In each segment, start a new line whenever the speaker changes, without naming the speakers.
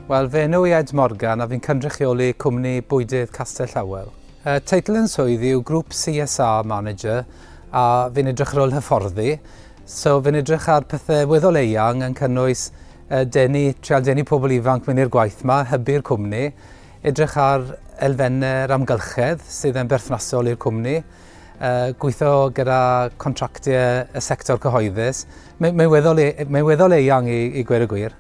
Wel, fy enw i Ed Morgan a fi'n cynrychioli cwmni bwydydd Castell Howell. Uh, teitl yn swydd yw Group CSR Manager a fi'n edrych ar ôl hyfforddi. So fi'n edrych ar pethau weddol eang yn cynnwys uh, denu, trial denu pobl ifanc mewn i'r gwaith yma, hybu'r cwmni, edrych ar elfennau'r amgylchedd sydd yn berthnasol i'r cwmni, uh, gweithio gyda contractiau y sector cyhoeddus. Mae'n mae weddol, e, mae weddol eang i, i gweud y gwir.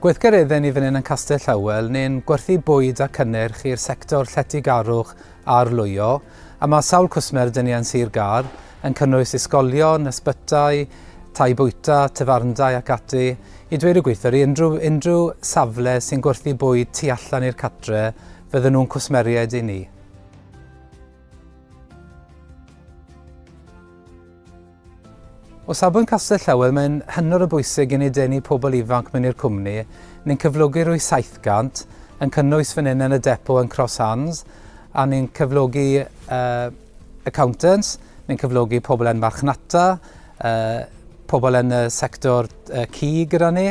Gweithgareddau ni fan hyn yn Castell Howell, ni'n gwerthu bwyd a cynnyrch i'r sector lletygarwch a arlwyo, a mae sawl cwsmer dyn ni yn Sir Gâr, yn cynnwys ysgolion, ysbytai, tai bwyta, tafarndai ac ati. I dweud y gwir, unrhyw, unrhyw safle sy'n gwerthu bwyd tu allan i'r catre, fydden nhw'n cwsmeriaid i ni. O safbwynt Castell Howell, mae'n hynod o bwysig i ni denu pobl ifanc mewn i'r cwmni. Ni'n cyflogi rwy 700, yn cynnwys fan hyn yn y depo yn Cross Hands, a ni'n cyflogi uh, accountants, ni'n cyflogi pobl yn marchnata, uh, pobl yn y sector uh, cig gyda ni,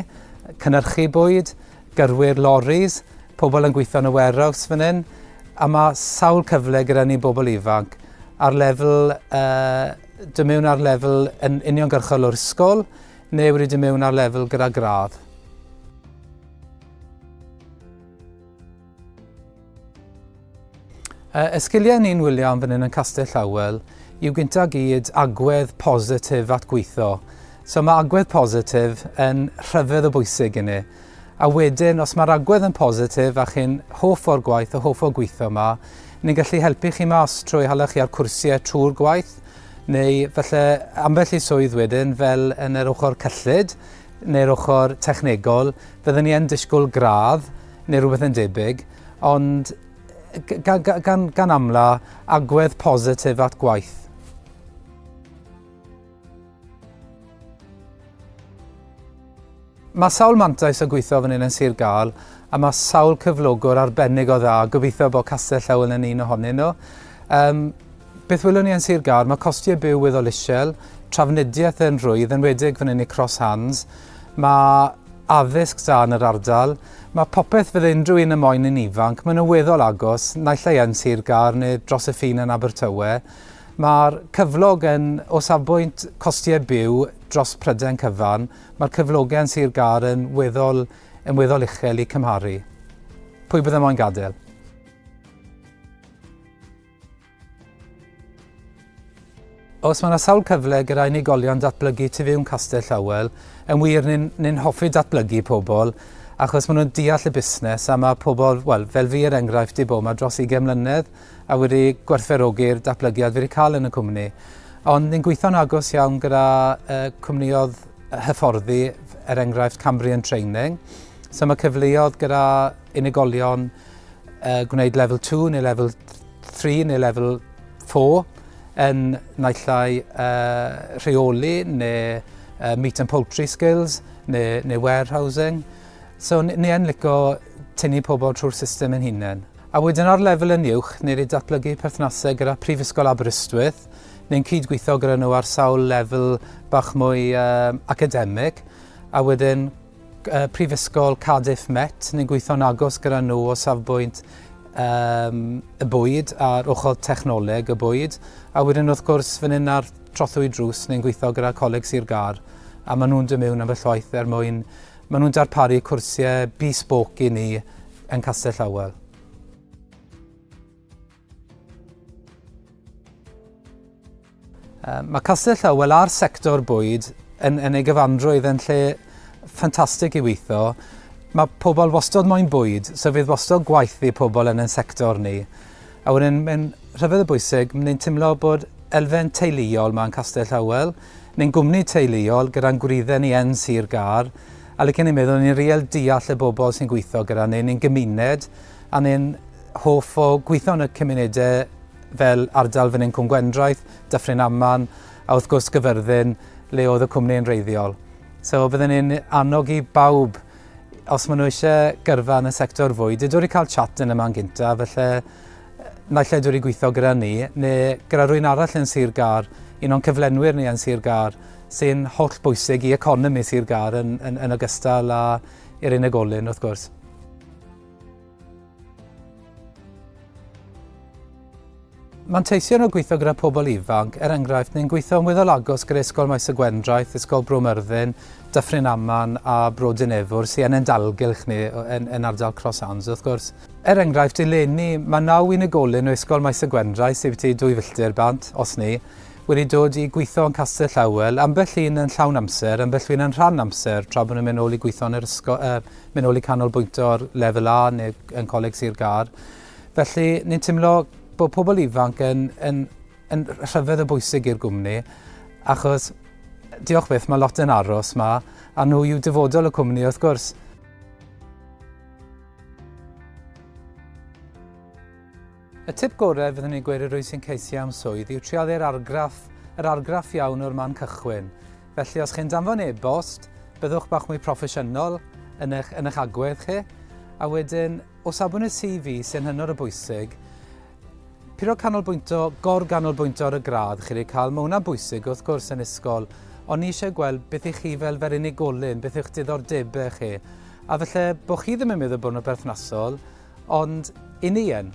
cynnyrchu bwyd, gyrwyr loris, pobl yn gweithio yn y warehouse fan hyn, a mae sawl cyfle gyda ni bobl ifanc ar lefel, uh, dod mewn ar lefel yn uniongyrchol o'r ysgol, neu wedi dod mewn ar lefel gyda gradd. Y sgiliau ni'n wylio am fan hyn yn Castell Howell yw gynta gyd agwedd positif at gweithio. So mae agwedd positif yn rhyfedd o bwysig i ni. A wedyn, os mae'r agwedd yn positif a chi'n hoff o'r gwaith a hoff o gweithio yma, ni'n gallu helpu chi mas trwy hala chi ar cwrsiau trwy'r gwaith, neu falle ambell i swydd wedyn fel yn yr ochr cyllid neu'r ochr technegol, fydden ni yn disgwyl gradd neu rhywbeth yn debyg, ond gan, gan, gan amla agwedd positif at gwaith. Mae sawl mantais o gweithio fan hyn yn Sir Gâr a mae sawl cyflogwr arbennig o dda, gobeithio bod Castell Howell yn un ohonyn nhw. Um, beth wylwn ni yn Sir Gâr, mae costiau byw weddol isiel, trafnidiaeth yn rhwydd, enwedig fan hyn i Cross Hands. Mae addysg da yn yr ardal. Mae popeth fydd unrhyw un yn moyn yn ifanc, maen nhw weddol agos, naill ai yn Sir Gâr neu dros y ffin yn Abertawe. Mae'r cyflog yn, o safbwynt costiau byw dros Prydain cyfan, mae'r cyflogau yn Sir Gâr yn weddol, yn weddol uchel i cymharu. Pwy bydde moyn gadael? Os mae yna sawl cyfle gyda unigolion datblygu tu fewn Castell Howell, yn wir ni'n ni hoffi datblygu pobl, achos maen nhw'n deall y busnes a mae pobl, wel, fel fi er enghraifft, di bod yma dros 20 mlynedd a wedi gwerthfawrogi'r datblygiad fi wedi cael yn y cwmni. Ond ni'n gweithio'n agos iawn gyda uh, cwmniodd hyfforddi, er enghraifft Cambrian Training. So mae cyfleoedd gyda unigolion uh, gwneud level 2 neu level 3 neu level 4 yn naill ai uh, rheoli neu uh, meat and poultry skills neu, neu warehousing. So ni, ni yn licio tynnu pobl trwy'r system yn hunain. A wedyn ar lefel yn uwch, ni wedi datblygu perthnasau gyda Prifysgol Aberystwyth, ni'n cydgweithio gyda nhw ar sawl lefel bach mwy uh, academig, a wedyn Prifysgol Cardiff Met, ni'n gweithio'n agos gyda nhw o safbwynt um, y bwyd a'r ochr technoleg y bwyd. A wedyn wrth gwrs fan hyn ar trothwy drws, ni'n gweithio gyda Coleg Sir Gâr a maen nhw'n dod mewn ambell waith er mwyn, maen nhw'n darparu cwrsiau bespoke i ni yn Castell Howell. Mae Castell Howell a'r sector bwyd yn, yn ei gyfanrwydd yn lle ffantastig i weithio. Mae pobl wastod moyn bwyd, so fydd wastod gwaith i pobl yn ein sector ni. A wedyn, mae'n rhyfedd o bwysig, ni'n teimlo bod elfen teuluol yma yn Castell Howell. Ni'n gwmni teuluol gyda'n gwreiddau ni yn Sir Gâr, a licen i'n meddwl ni'n real deall y bobl sy'n gweithio gyda ni, ni'n gymuned, a ni'n hoff o gweithio yn y cymunedau fel ardal fan hyn Cwm Gwendraeth, Dyffryn Aman, a wrth gwrs Gyfyrddin, le oedd y cwmni yn wreiddiol. So bydden ni'n annog i bawb, os maen nhw eisiau gyrfa yn y sector fwyd, i dod i cael chat yn y man gynta, felly naill ai dod i gweithio gyda ni, neu gyda rhywun arall yn Sir Gâr, un o'n cyflenwyr ni yn Sir Gâr. sy'n holl bwysig i economi Sir Gâr yn, yn, yn ogystal â i'r unigolyn wrth gwrs. Manteision o gweithio gyda pobl ifanc, er enghraifft, ni'n gweithio yn weddol agos gyda Ysgol Maes y Gwendraeth, Ysgol Bro Myrddin, Dyffryn Aman a Bro Dinefwr, sy'n yn dalgylch ni yn, yn ardal Cross Hands, wrth gwrs. Er enghraifft, eleni, mae naw unigolyn o Ysgol Maes y Gwendraeth, sydd byti dwy filltir bant, os ni, wedi dod i gweithio yn Castell Awel, ambell un yn llawn amser, ambell un yn rhan amser, tra bod nhw'n mynd nôl i gweithio yn yr ysgol, uh, mynd nôl i canolbwyntio ar lefel A neu yn Coleg Sir Gâr. Felly, ni'n teimlo bod pobl ifanc yn, yn, yn rhyfedd o bwysig i'r gwmni, achos diolch byth, mae lot yn aros ma, a nhw yw dyfodol y cwmni wrth gwrs. Y tip gorau fyddwn i'n gweud i rwy sy'n ceisio am swydd yw trial i'r argraff, yr argraff iawn o'r man cychwyn. Felly os chi'n danfon e-bost, byddwch bach mwy proffesiynol yn eich, yn eich agwedd chi. A wedyn, o safbwynt y CV sy'n hynod o bwysig, piro canolbwyntio, gor-ganolbwyntio ar y gradd chi wedi cael, mae hwnna'n bwysig wrth gwrs yn ysgol, ond ni eisiau gweld beth i chi fel fel unigolyn, beth yw'ch diddordebau chi. A felly bod chi ddim yn meddwl bod nhw'n berthnasol, Ond i ni yn.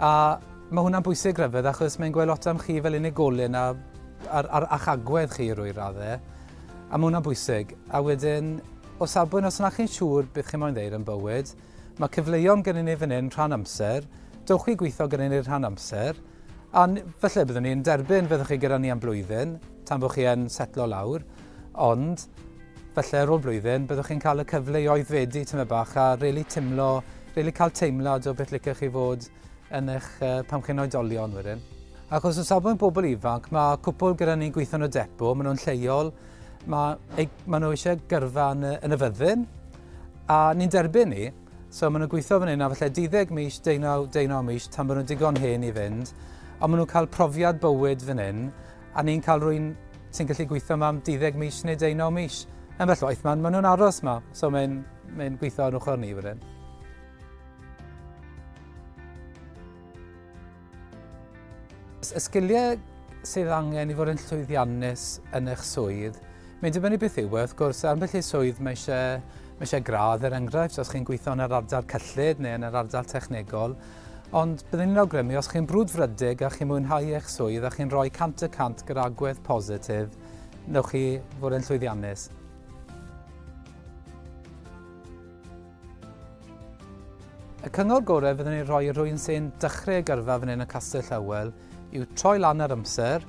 A mae hwnna'n bwysig rhyfedd achos mae'n gweud lot am chi fel unigolyn a ar, ar, a'ch agwedd chi i rwy raddau. A mae hwnna'n bwysig. A wedyn, o safbwynt os na chi'n siŵr beth chi moyn ddeud yn bywyd, mae cyfleon gennym ni fan hyn rhan amser, dewch chi gweithio gyda ni rhan amser, a felly byddwn ni'n derbyn fyddwch chi gyda ni am blwyddyn, tan bod chi yn setlo lawr, ond Felly ar ôl blwyddyn, byddwch chi'n cael y cyfle i oeddfedu tymed bach a really timlo, really cael teimlad o beth licech chi fod yn eich, uh, pan chi'n oedolion wedyn. Achos o safbwynt bobl ifanc, mae cwpl gyda ni'n gweithio yn y depo, maen nhw'n lleol, mae, ei, maen nhw eisiau gyrfa yn y, yn y fyddin, a ni'n derbyn ni, so maen nhw'n gweithio fan hyn a falle 12 mis, 19, 19 mis, tan bod nhw'n digon hen i fynd, a maen nhw'n cael profiad bywyd fan hyn, A ni'n cael rhywun sy'n gallu gweithio yma am 12 mis neu 19 mis. Ambell waith, maen ma nhw'n aros yma, so mae'n mae gweithio ar ochr ni wedyn. Y sgiliau sydd angen i fod yn llwyddiannus yn eich swydd, mae'n dibynnu beth yw e, wrth gwrs, ambell i swydd mae eisiau, mae eisiau gradd er enghraifft, os chi'n gweithio yn yr ardal cyllid neu yn yr ardal technegol, Ond byddwn i'n awgrymu os chi'n brwdfrydig a chi'n mwynhau eich swydd a chi'n rhoi 100% gyda agwedd positif, newch chi fod yn llwyddiannus. Y cyngor gorau fyddwn i'n rhoi i rhywun sy'n dechrau gyrfa fan hyn yn Castell Howell yw troi lan ar amser,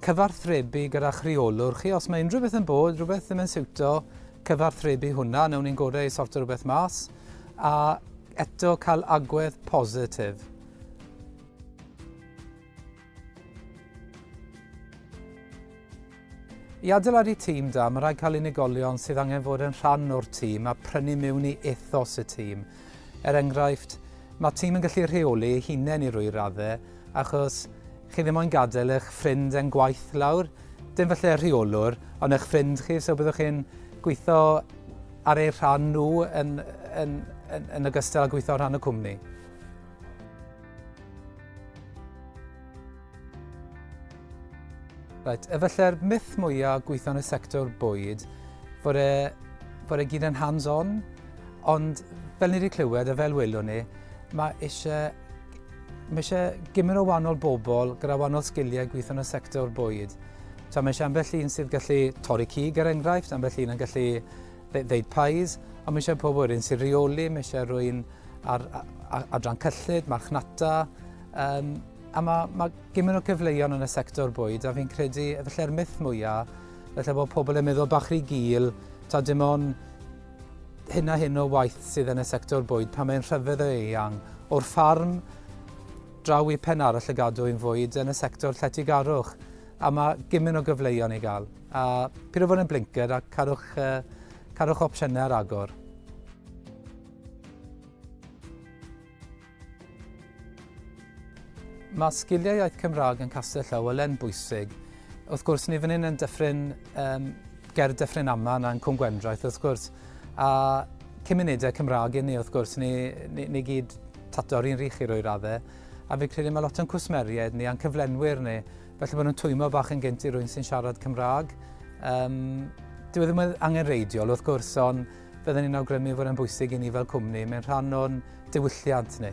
cyfarthrebu gyda'ch rheolwr chi. Os mae unrhyw beth yn bod, rhywbeth ddim yn siwto, cyfarthrebu hwnna, wnawn ni'n gorau i sorto rhywbeth mas. A eto cael agwedd positif. I adeiladu tîm da, mae rhaid cael unigolion sydd angen fod yn rhan o'r tîm a prynu mewn i ethos y tîm. Er enghraifft, mae tîm yn gallu rheoli ei hunain i rwy raddau, achos chi ddim moyn gadael eich ffrind yn gwaith lawr. Dim falle rheolwr, ond eich ffrind chi, so byddwch chi'n gweithio ar eu rhan nhw yn, yn, yn, yn ogystal â gweithio ar rhan y cwmni. Right, efallai'r myth mwyaf gweithio yn y sector bwyd, fod e, fod e gyd yn hands-on, ond fel ni wedi clywed a fel welwn ni, mae eisiau mae eisiau gymaint o wahanol bobl gyda wahanol sgiliau gweithio yn y sector bwyd. So mae eisiau ambell un sydd gallu torri cig er enghraifft, ambell un yn gallu ddeud pies, ond mae eisiau pobl wedyn sy'n rheoli, mae eisiau rhywun ar adran cyllid, marchnata, um, a mae, mae gymaint o gyfleoedd yn y sector bwyd, a fi'n credu, felly'r myth mwyaf, felly bod pobl yn meddwl bach rhy gul, ta dim ond hyn a hyn o waith sydd yn y sector bwyd pan mae'n rhyfedd o eang, o'r ffarm draw i pen arall y gadwyn fwyd yn y sector lletygarwch. A mae gymaint o gyfleoedd i gael. A peidio fod yn blinker a cadwch, uh, cadwch opsiynau ar agor. Mae sgiliau iaith Cymraeg yn Castell Howell yn bwysig. Wrth gwrs, ni fan hyn yn dyffryn, um, ger Dyffryn Aman a'n Cwm Gwendraeth, wrth gwrs, a cymunedau Cymraeg i ni, wrth gwrs, ni, ni, ni gyd tato'r un rich i roi raddau. A fi'n credu mae lot o'n cwsmeriaid ni a'n cyflenwyr ni Felly bod nhw'n twymo bach yn gynt i rwy'n sy'n siarad Cymraeg. Um, dyw e ddim yn angenrheidiol wrth gwrs, ond fydden ni'n awgrymu fod e'n bwysig i ni fel cwmni. Mae'n rhan o'n diwylliant ni.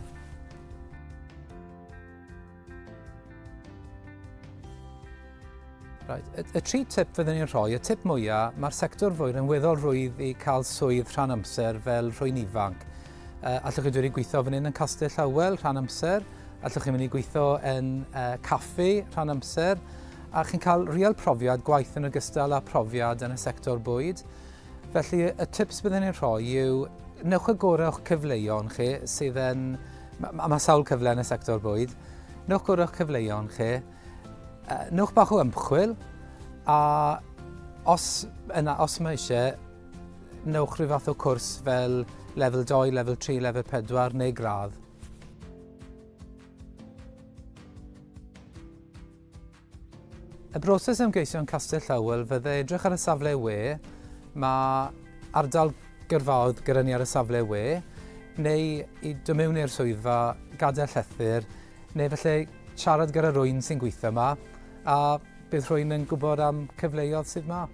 Right. Y, y tri tip fyddwn ni'n rhoi, y tip mwyaf, mae'r sector fwyd yn weddol rwydd i cael swydd rhan amser fel rhywun ifanc. Uh, allwch chi dod i gweithio fan hyn yn Castell Howell rhan amser, allwch chi mynd i gweithio yn uh, caffi rhan amser, a chi'n cael real profiad gwaith yn ogystal â profiad yn y sector bwyd. Felly y tips byddwn ni'n rhoi yw, newch y gorau o'ch cyfleon chi sydd yn... Mae ma sawl cyfle yn y sector bwyd. Newch gorau o'ch cyfleon chi, Newch bach o ymchwil, a os, yna, os mae eisiau, newch rhyw fath o cwrs fel lefel 2, lefel 3, lefel 4 neu gradd. Y broses ymgeisio yn Castell Howell fydde edrych ar y safle we, mae ardal gyrfaoedd gyda ni ar y safle we, neu i dod mewn i'r swyddfa, gadael llythyr, Neu felly siarad gyda rwy'n sy'n gweithio yma, a bydd rhywun yn gwybod am cyfleoedd sydd yma.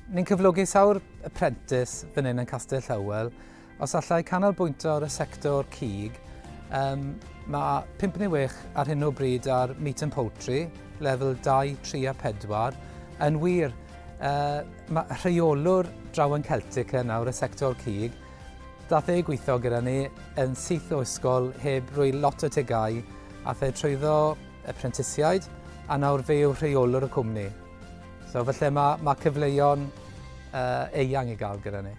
Ni'n cyflogi sawl apprentice fan hyn yn Castell Howell. Os allai canolbwyntio ar y sector cig, um, mae 5 neu 6 ar hyn o bryd ar meat and poultry, lefel 2, 3 a 4. Yn wir, uh, Mae rheolwr draw yn Celtic e nawr, y sector cig, dath e gweithio gyda ni yn syth o ysgol heb roi lot o tegau, ath e trwyddo y prentisiaid, a nawr fe yw rheolwr y cwmni. So felly mae, mae cyfleon uh, eang i gael gyda ni.